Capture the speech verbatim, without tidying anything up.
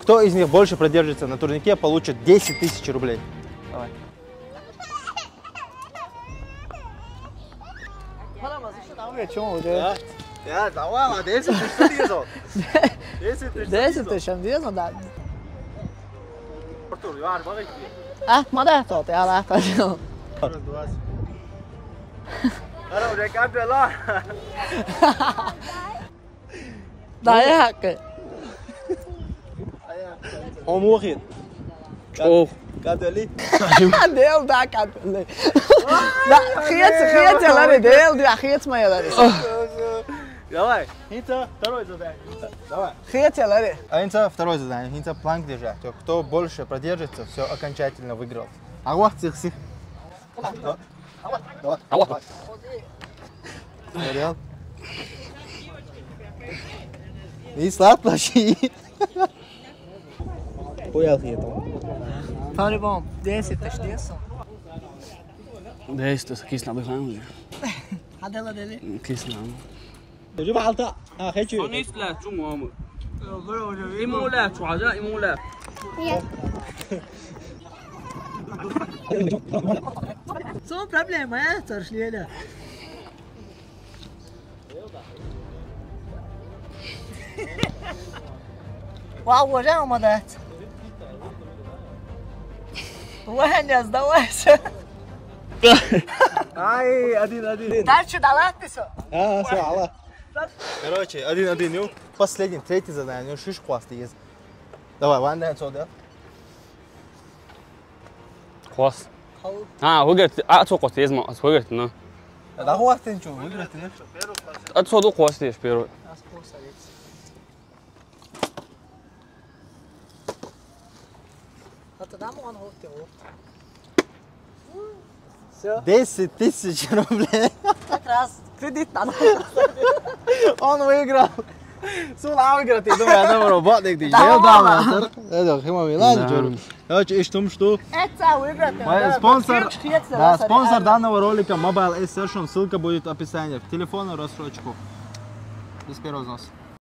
Кто из них больше продержится на турнике, получит десять тысяч рублей. Давай. Ya, ya, давай, ладно, если ты что, десять тысяч. Если ты что, десять тысяч, десять, да. Артур, я арба. А, мада тот, я ла тот. Раз, два. Ара, уже капела. Да, я. Он мухит. Оф. Кадали. Дел, да, кадали. Да, хец, хец, я лари, дел, да, хец, моя лари. Давай, хинца, второй задание. Давай. Хец, я лари. А хинца второй задание. Хинца планк держать. Кто больше продержится, все окончательно выиграл. А вот сих. Давай. Давай. Давай. Реал. И сладко вообще. Хуял хиетом. По-любому, десять тысяч, десять. Десять тысяч, кисна бихаем уже. Адела дели. Кисна. Уже бахалта. А, хочу. Они слачу, мама. Имула, чуажа, имула. Цо проблема, э, царшлиеля. Вау, уже ама дать. Ваня, сдавайся. Ай, один, один. Дальше давай ты всё. А, всё, алла. Короче, один, один, ну. Последний, третий задание, ну, шиш хваст есть. Давай, ван дэн цо да. Хваст. А, выиграть. А, цо хваст есть, ма, выиграть, ну. Да хваст ты ничего, выиграть, ну. А цо ду хваст есть первый. А тогда мы он вот его. Всё. Десять тысяч рублей. Как раз кредит надо. Он выиграл. Сул а выиграл, ты думаешь, это работник, ты Да, ел, да, ладно. Ладно. Это, хима, Милан, Да. Джору. Короче, ишь том, что Это выиграл. Мой спонсор, да, спонсор данного ролика Mobile Ace Session, ссылка будет в описании. В телефонную рассрочку. Без первого взноса.